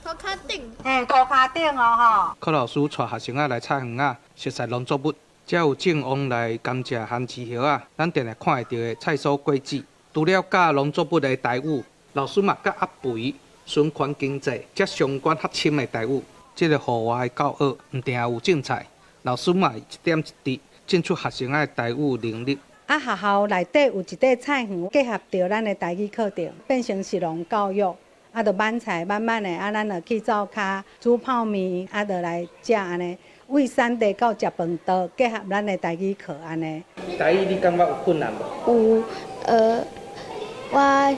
塗跤頂。嘿，塗跤頂哦吼。柯老師帶學生仔來採園仔，熟悉農作物，才有種旺來甘蔗番薯葉仔，咱定定看會著的菜蔬果子。除了教農作物的台語，老師嘛教阿肥循環經濟這相關較深的台語。這个戶外教學毋定有種菜，老師嘛一點一滴進出學生仔的台語能力。啊，學校內底有一塊菜園，結合著咱的台語課程，變成食農教育。啊，就挽菜慢慢的，啊，咱就去灶跤煮泡麵，啊，就來食按呢。為產地到食飯桌，結合咱的台語課按呢。台語你感覺有困難無？有，我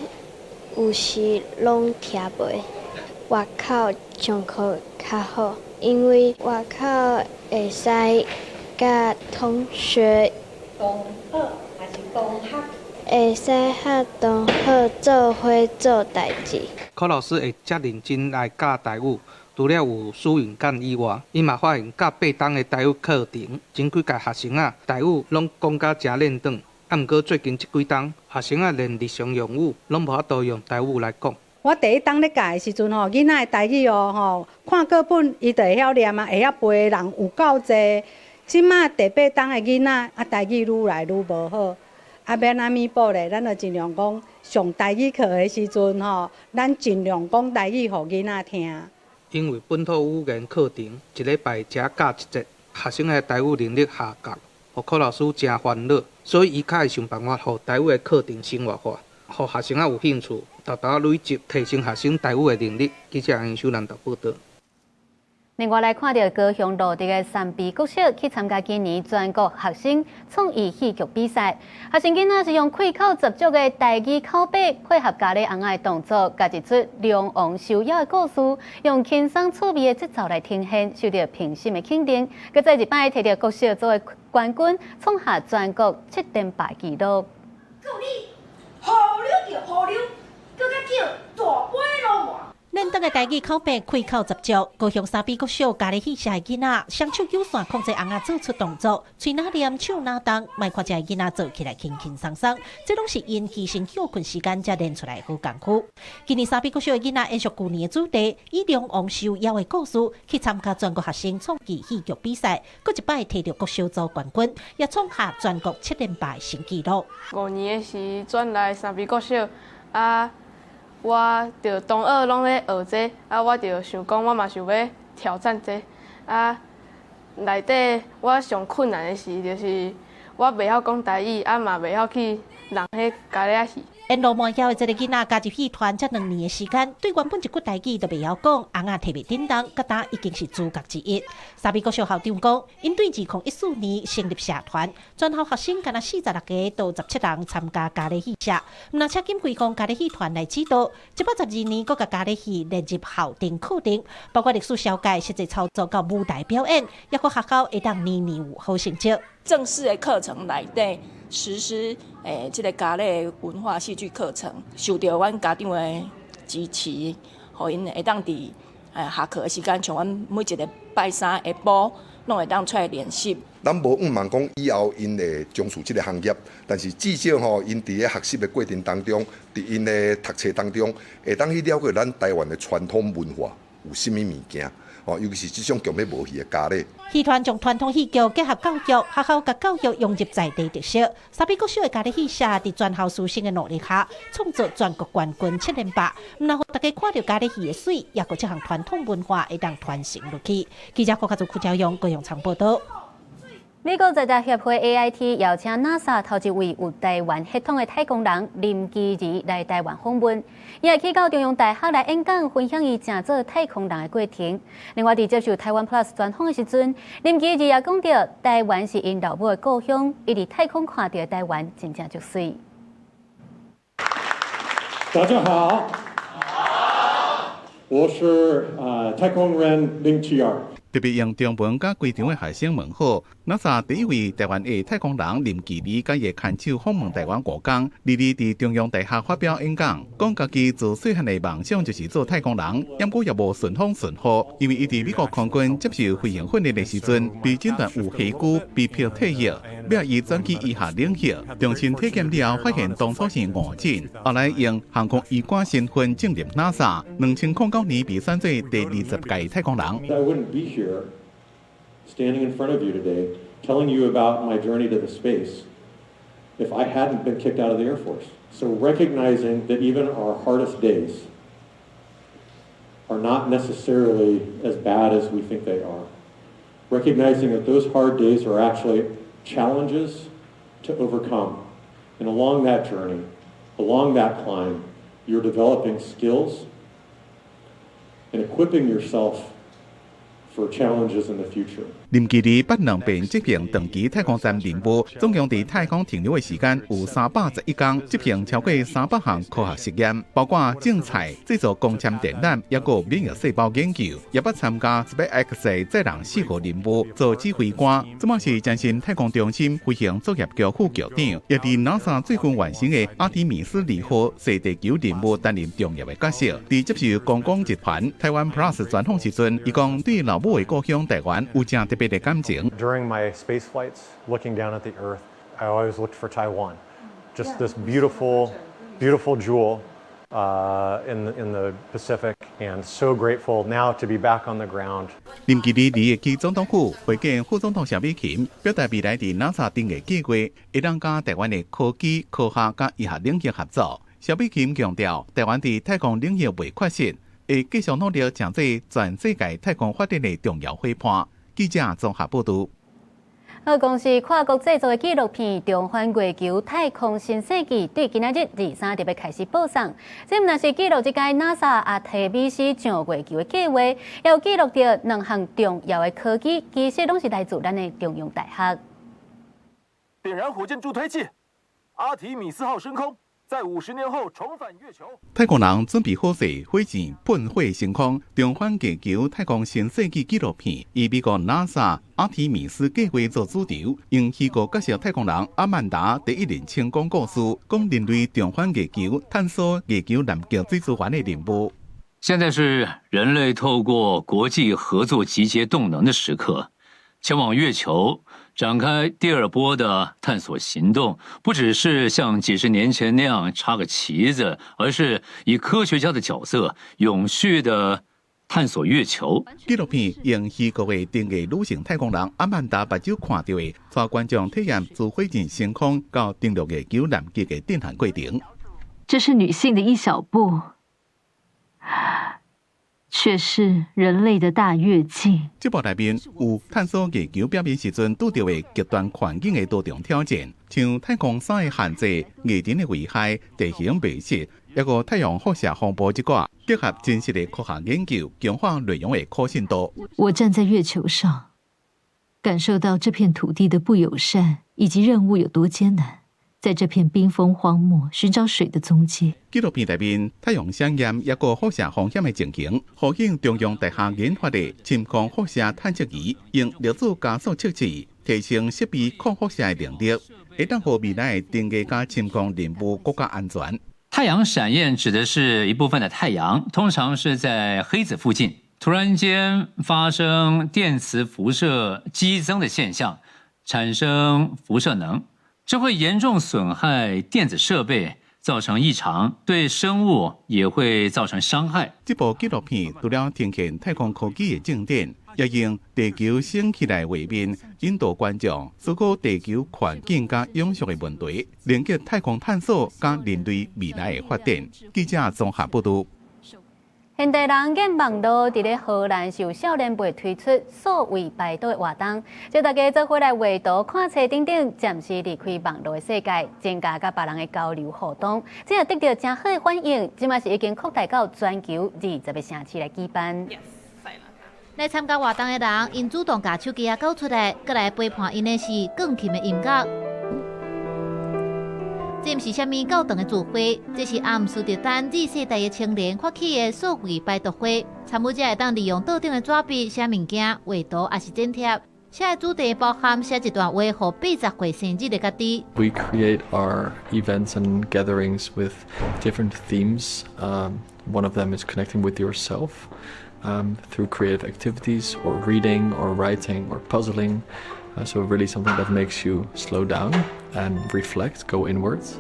有時攏聽袂，外口上課較好，因為外口會使佮同學同學還是同學？會使佮同學做伙做代誌。柯老師會遮認真來教台語，除了有使用感以外，伊嘛發現教八冬的台語課程，前幾屆學生仔台語攏講甲誠輪轉，啊，毋過最近這幾冬，學生仔連日常用語攏無法度用台語來講。我第一冬咧教的時陣吼，囡仔的台語哦吼，看課本伊就會曉念啊，會曉背的人有夠濟。這馬第八冬的囡仔啊，台語愈來愈無好，啊，欲按怎彌補咧？咱就盡量講上台語課的時陣吼，咱盡量講台語予囡仔聽。因為本土語言課程一禮拜才教一節，學生的台語能力下降，予柯老師誠煩惱，所以伊較會想辦法予台語的課程生活化，予學生仔有興趣，沓沓累積提升學生台語的能力。記者楊秀蘭報導。另外來看著高雄蘆竹的三埤國小去參加今年全國學生創意戲劇比賽，學生囡仔是用開口十足的台語口白，配合咖喱尪仔的動作，共一齣龍王收妖的故事，用輕鬆趣味的節奏來呈現，受到評審的肯定。閣再一擺摕著國小組的冠軍，創下全國七連霸紀錄。河流叫河流，閣較叫大尾鱸鰻。輪轉的台語口白開口十足，高雄三埤國小咖喱戲社的囡仔，雙手揪線控制尪仔做出動作，喙若念，手若動，莫看這个囡仔做起來輕輕鬆鬆，這攏是𪜶犧牲歇睏時間才練出來的好功夫。今年三埤國小的囡仔延續舊年的主題，以龍王收妖的故事去參加全國學生創意戲劇比賽，閣一擺摕著國小組冠軍，也創下全國七連霸新紀錄。5年的時轉來三埤國小啊。我著同學攏咧學這，啊，我就想講，我嘛想欲挑戰這，啊，內底我上困難的是，就是我袂曉講台語，啊嘛袂曉去弄彼咖喱仔戲。沿路滿曉的這个囡仔加入戲團才2年的時間，對原本一句台語都袂曉講，尪仔提袂振動，佮今已經是主角之一。三埤國小校長講，𪜶對2014年成立社團，全校學生敢若46個到17人參加咖喱戲社，毋但請金開放咖喱戲團來指導，112年閣共咖喱戲列入校定課程，包括歷史紹介、實際操作到舞台表演，抑閣學校會當年年有好成績。正式的課程內底實施這个咖喱文化戲劇課程，受著阮家長的支持，予𪜶會當佇下課的時間，像阮每一个拜三下晡，攏會當出來練習。咱無向望講以後𪜶會從事這个行業，但是至少吼，𪜶佇咧學習的過程當中，佇𪜶的讀冊當中，會當去了解咱台灣的傳統文化有啥物物件。哦，尤其是這種強欲無戲的咖喱。戲團將傳統戲劇結合教育，學校共教育融入在地特色。三埤國小的咖喱戲社佇全校師生的努力下，創造全國冠軍七連霸。毋但予大家看著咖喱戲的媠，抑閣這項傳統文化會當傳承落去。記者郭家祖、邱朝陽高雄場報導。美國在台協會 AIT 邀請 NASA 頭一位有台灣血統的太空人林琪兒來台灣訪問，伊會去到中央大學來演講，分享伊成做太空人的過程。另外，佇接受台灣 Plus 專訪的時陣，林琪兒也講著台灣是𪜶老母的故鄉，伊佇太空看著台灣真正足媠。大家好，我是太空人林琪兒。特別用中文佮規場的學生問好。NASA 第一位台灣的太空人林琪兒佮伊的牽手訪問台灣5工，日日佇中央大學發表演講，講家己自細漢的夢想就是做太空人，毋過也無順風順雨，因為伊佇美國空軍接受飛行訓練的時陣，被診斷有血瘀，被迫退役，尾仔伊轉去醫學領域，重新體檢了後，發現當初是誤診，後來用航空醫官身份進入 NASA，2009年被選做第20屆太空人。 I wouldn't be here standing in front of you today telling you about my journey to the space if I hadn't been kicked out of the Air Force. So recognizing that even our hardest days are not necessarily as bad as we think they are. Recognizing that those hard days are actually challenges to overcome. And along that journey, along that climb, you're developing skills and equipping yourself for challenges in the future. 林其里捌兩遍執行長期太空站任務，總共佇太空停留的時間有311天，執行超過300項科學實驗，包括種菜、製作光纖電纜，抑閣免疫細胞研究，也捌參加 SpaceX 載人四號任務做指揮官。這馬是前身太空中心飛行作業局副局長，也佇 NASA 最近完成的阿提米斯二號踅地球任務擔任重要的角色。佇接受公共集團台灣 Plus 專訪時陣，伊講對老母的故鄉台灣有誠特別的感情。 During my space flights, looking down at the Earth, I always looked for Taiwan. Just this beautiful, beautiful jewel in the Pacific, and so grateful now to be back on the ground. 林其里二日去總統府會見副總統蕭美琴，表達未來佇 NASA 頂的計劃，會當佮台灣的科技、科學佮醫學領域合作。蕭美琴強調，台灣佇太空領域袂缺失，會繼續努力成做全世界太空發展的重要伙伴。記者綜合報導。好，公視跨國製作的紀錄片《重返月球太空新世紀》對今仔日23特別開始播送。這毋但是記錄這屆 NASA 阿提米斯上月球的計劃，也有記錄著兩項重要的科技，其實攏是來自咱的中央大學。點燃火箭助推器，阿提米斯號升空。在50年後重返月球。太空人準備好勢，火箭噴火升空，重返月球太空新世紀紀錄片，以美國 NASA 阿提米斯計劃做主軸，用虛構角色太空人阿曼達第一人稱講故事，講人類重返月球、探索月球南極水資源的任務。現在是人類透過國際合作集結動能的時刻，前往月球展開第二波的探索行動，不只是像幾十年前那樣插個旗子，而是以科學家的角色，永續的探索月球。紀錄片用虛構的登月女性太空人阿曼達目睭看著的，帶觀眾體驗自火箭升空到登陸月球南極的震撼過程。這是女性的一小步，卻是人類的大躍進。這部內面有探索月球表面時陣拄著的極端環境的多重挑戰，像太空衫的限制、月塵的危害、地形未識，抑閣太陽輻射風暴這寡，結合真實的科學研究，強化內容的可信度。我站在月球上，感受到這片土地的不友善，以及任務有多艱難。在這片冰封荒漠尋找水的蹤跡。紀錄片內面，太陽閃焰抑閣輻射風險的情形，呼應中央大學研發的深空輻射探測儀，用粒子加速測試，提升識別抗輻射的能力，會當予未來的登月佮深空任務閣較安全。太陽閃焰指的是一部分的太陽，通常是在黑子附近，突然間發生電磁輻射激增的現象，產生輻射能。這會嚴重損害電子設備，造成異常，對生物也會造成傷害。這部紀錄片除了呈現太空科技的進展，也用地球升起來畫面，引導觀眾思考地球環境佮永續的問題，連結太空探索佮人類未來的發展。記者綜合報導。現代人見網路，佇咧荷蘭是有少年輩推出數位排毒的活動，就大家做伙來畫圖、看冊等等，暫時離開網路的世界，增加佮別人的交流互動，這也得著誠好的反應。這馬是已經擴大到全球20個城市來舉辦。來參加活動的人，𪜶主動共手機仔繳出來，過來陪伴𪜶的是鋼琴的音樂。這毋是啥物教堂的聚會，這是阿姆斯特丹 Z 世代的青年發起的數位排毒會。參與者會當利用桌頂的紙筆寫物件、畫圖，抑是剪貼。寫的主題包含寫一段話予80歲生日的家己。 We create our events and gatherings with different themes. One of them is connecting with yourself through creative activities or reading or writing or puzzling. So really something that makes you slow down and reflect, go inwards.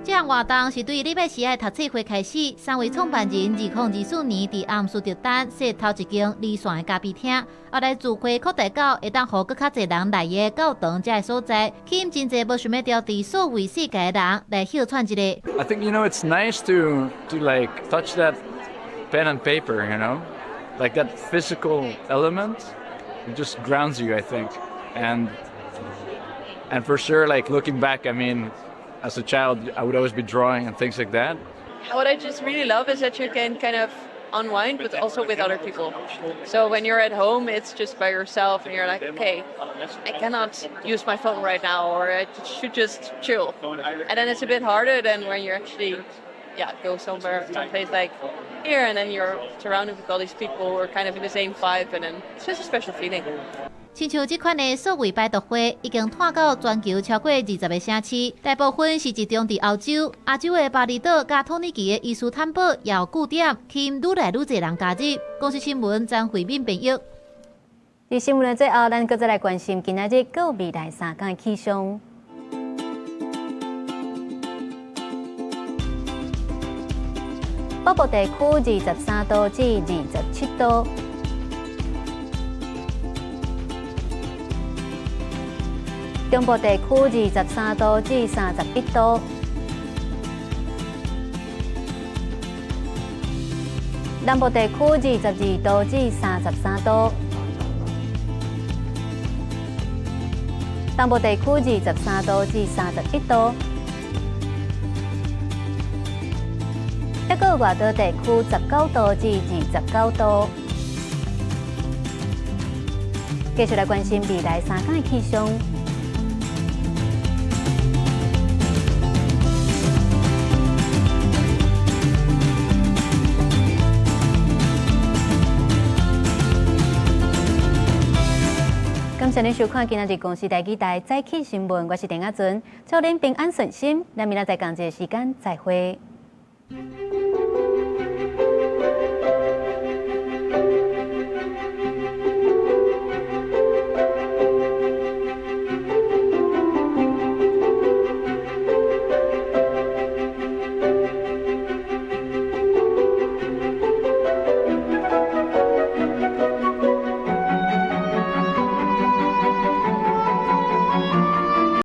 這項活動是對禮拜四的讀冊會開始。三位創辦人2024年佇阿姆斯特丹設頭一間離線的咖啡廳，後來聚會擴大到會當予閣較濟人來的教堂這个所在，吸引真濟無想欲牢佇數位世界的人來歇喘一下。 I think it's nice to like touch that pen and paper, like that physical element. It just grounds you, I think. And for sure, like looking back, I mean, as a child, I would always be drawing and things like that. What I just really love is that you can kind of Unwind, but also with other people. So when you're at home, it's just by yourself, and you're like, "Okay, I cannot use my phone right now, or I should just chill." And then it's a bit harder than when you actually, yeah, go somewhere, someplace like here, and then you're surrounded with all these people who are kind of in the same vibe, and then it's just a special feeling. 親像這款的數位擺渡會已經拓到全球超過20個城市，大部分是集中佇歐洲。亞洲的巴厘島佮土耳其的伊斯坦堡也有據點，吸引愈來愈濟人加入。公視新聞張慧敏編譯。佇新聞的最後，咱閣再來關心今仔日閣未來3天的氣象。北部地區23度至27度。中部地區23度至31度，南部地區22度至33度，東部地區23度至31度，抑閣外島地區19度至29度。繼續來關心未來3天的氣象。感謝您收看今仔日公視台語台早起新聞，我是陳亞准，祝您平安順心，咱明仔載仝一个時間再會。